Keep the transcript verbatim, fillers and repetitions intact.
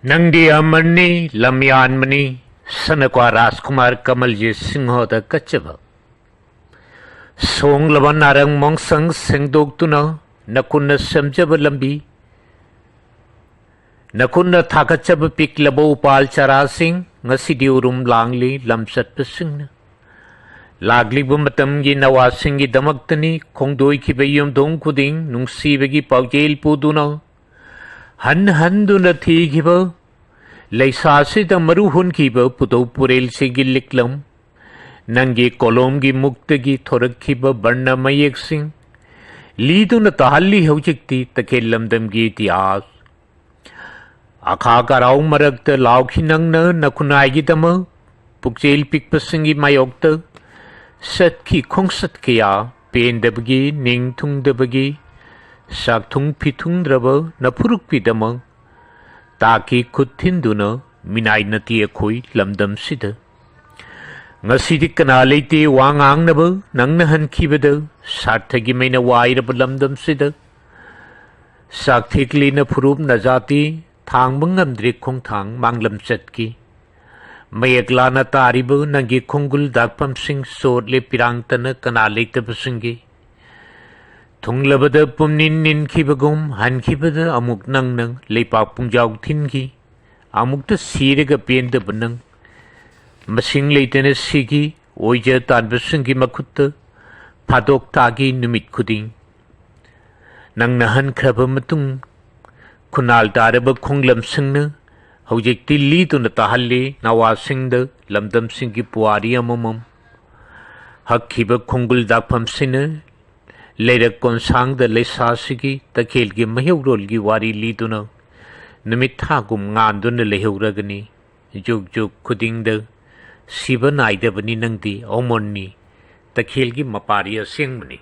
ꯅꯪꯗꯤ ꯑꯃꯔꯅꯤ, ꯂꯝꯌꯥꯟꯕꯅꯤ, ꯁꯅꯀ꯭ꯋꯥ ꯔꯥꯖꯀꯨꯃꯥꯔ ꯀꯃꯜꯖꯤꯠ ꯁꯤꯡꯍꯗ ꯀꯠꯆꯕ꯫ ꯁꯣꯡꯂꯕ ꯅꯥꯔꯪ ꯃꯣꯡꯁꯪ ꯁꯦꯡꯗꯣꯛꯇꯨꯅ ꯅꯈꯨꯠꯅ ꯁꯦꯝꯖꯕ ꯂꯝꯕꯤ, ꯅꯈꯨꯠꯅ ꯊꯥꯒꯠꯆꯕ ꯄꯤꯛꯂꯕ ꯎꯄꯥꯜ ꯆꯥꯔꯥꯁꯤꯡ ꯉꯁꯤꯗꯤ ꯎꯔꯨꯝ ꯂꯥꯡꯂꯤ ꯂꯝꯆꯠꯄꯁꯤꯡꯅ꯫ ꯂꯥꯛꯂꯤꯕ ꯃꯇꯝꯒꯤ ꯅꯋꯥꯁꯤꯡꯒꯤꯗꯃꯛꯇꯅꯤ ꯈꯣꯡꯗꯣꯏꯈꯤꯕ ꯌꯨꯝꯊꯣꯡ ꯈꯨꯗꯤꯡ ꯅꯨꯡꯁꯤꯕꯒꯤ ꯄꯥꯎꯖꯦꯜ ꯄꯨꯗꯨꯅ ꯍꯟ ꯍꯟꯗꯨꯅ ꯊꯤꯈꯤꯕ ꯂꯩꯁꯥꯁꯤꯗ ꯃꯔꯨ ꯍꯨꯟꯈꯤꯕ ꯄꯨꯊꯧ ꯄꯨꯔꯦꯜꯁꯤꯒꯤ ꯂꯤꯛꯂꯝ꯫ ꯅꯪꯒꯤ ꯀꯣꯂꯣꯝꯒꯤ ꯃꯨꯛꯇꯒꯤ ꯊꯣꯔꯛꯈꯤꯕ ꯕꯔꯅ ꯃꯌꯦꯛꯁꯤꯡ ꯂꯤꯗꯨꯅ ꯇꯥꯍꯜꯂꯤ ꯍꯧꯖꯤꯛꯇꯤ ꯇꯈꯦꯜ ꯂꯝꯗꯝꯒꯤ ꯏꯇꯤꯍꯥꯁ꯫ ꯑꯈꯥ ꯀꯔꯥꯎ ꯃꯔꯛꯇ ꯂꯥꯎꯈꯤ ꯅꯪꯅ ꯅꯈꯨꯟꯅꯥꯏꯒꯤꯗꯃꯛ꯫ ꯄꯨꯛꯆꯦꯜ ꯄꯤꯛꯄꯁꯤꯡꯒꯤ ꯃꯥꯌꯣꯛꯇ ꯆꯠꯈꯤ ꯈꯣꯡꯆꯠ ꯀꯌꯥ, ꯄꯦꯟꯗꯕꯒꯤ, ꯅꯤꯡ ꯊꯨꯡꯗꯕꯒꯤ, ꯆꯥꯛ ꯊꯨꯡ ꯐꯤ ꯊꯨꯡꯗ꯭ꯔꯕ ꯅꯐꯨꯔꯨꯞꯀꯤꯗꯃꯛ꯫ ꯇꯥꯛꯀꯤ ꯈꯨꯠ ꯊꯤꯟꯗꯨꯅ ꯃꯤꯅꯥꯏ ꯅꯠꯇꯦ ꯑꯩꯈꯣꯏ ꯂꯝꯗꯝꯁꯤꯗ꯫ ꯉꯁꯤꯗꯤ ꯀꯅꯥ ꯂꯩꯇꯦ ꯋꯥ ꯉꯥꯡꯅꯕ ꯅꯪꯅ ꯍꯟꯈꯤꯕꯗ, ꯁꯥꯔꯊꯒꯤ ꯃꯩꯅ ꯋꯥꯏꯔꯕ ꯂꯝꯗꯝꯁꯤꯗ꯫ ꯆꯥꯛꯊꯦꯛꯂꯤꯅ ꯐꯨꯔꯨꯞ ꯅꯖꯥꯇꯤ ꯊꯥꯡꯕ ꯉꯝꯗ꯭ꯔꯦ ꯈꯣꯡꯊꯥꯡ ꯃꯥꯡꯂꯝ ꯆꯠꯈꯤ꯫ ꯃꯌꯦꯛ ꯂꯥꯅ ꯇꯥꯔꯤꯕ ꯅꯪꯒꯤ ꯈꯣꯡꯒꯨꯜ ꯗꯥꯛꯐꯝꯁꯤꯡ ꯆꯣꯠꯂꯦ ꯄꯤꯔꯥꯡꯇꯅ ꯀꯅꯥ ꯂꯩꯇꯕꯁꯤꯡꯒꯤ꯫ ꯊꯨꯡꯂꯕꯗ ꯄꯨꯝꯅꯤꯟ ꯅꯤꯟꯈꯤꯕꯒꯨꯝ ꯍꯟꯈꯤꯕꯗ ꯑꯃꯨꯛ ꯅꯪꯅ ꯂꯩꯄꯥꯛ ꯄꯨꯡꯖꯥꯎ ꯊꯤꯟꯈꯤ꯫ ꯑꯃꯨꯛꯇ ꯁꯤꯔꯒ ꯄꯦꯟꯗꯕ ꯅꯪ꯫ ꯃꯁꯤꯡ ꯂꯩꯇꯅ ꯁꯤꯈꯤ ꯑꯣꯏꯖ ꯇꯥꯟꯕꯁꯤꯡꯒꯤ ꯃꯈꯨꯠꯇ ꯐꯥꯗꯣꯛ ꯇꯥꯈꯤ ꯅꯨꯃꯤꯠ ꯈꯨꯗꯤꯡ꯫ ꯅꯪꯅ ꯍꯟꯈ꯭ꯔꯕ ꯃꯇꯨꯡ ꯈꯨꯟꯅꯥꯜ ꯇꯥꯔꯕ ꯈꯣꯡꯂꯝꯁꯤꯡꯅ ꯍꯧꯖꯤꯛꯇꯤ ꯂꯤꯗꯨꯅ ꯇꯥꯍꯜꯂꯤ ꯅꯋꯥꯁꯤꯡꯗ ꯂꯝꯗꯝꯁꯤꯡꯒꯤ ꯄꯨꯋꯥꯔꯤ ꯑꯃꯃꯝ꯫ ꯍꯛꯈꯤꯕ ꯈꯣꯡꯒꯨꯜ ꯗꯥꯛꯐꯝꯁꯤꯅ ꯂꯩꯔꯛ ꯀꯣꯟꯁꯥꯡꯗ ꯂꯩꯁꯥꯁꯤꯒꯤ ꯇꯈꯦꯜꯒꯤ ꯃꯩꯍꯧꯔꯣꯜꯒꯤ ꯋꯥꯔꯤ ꯂꯤꯗꯨꯅ ꯅꯨꯃꯤꯠ ꯊꯥꯒꯨꯝ ꯉꯥꯟꯗꯨꯅ ꯂꯩꯍꯧꯔꯒꯅꯤ꯫ ꯖꯨꯛ ꯖꯨꯛ ꯈꯨꯗꯤꯡꯗ ꯁꯤꯕ ꯅꯥꯏꯗꯕꯅꯤ ꯅꯪꯗꯤ ꯑꯃꯔꯅꯤ, ꯇꯈꯦꯜꯒꯤ ꯃꯄꯥꯔꯤ ꯑꯁꯦꯡꯕꯅꯤ꯫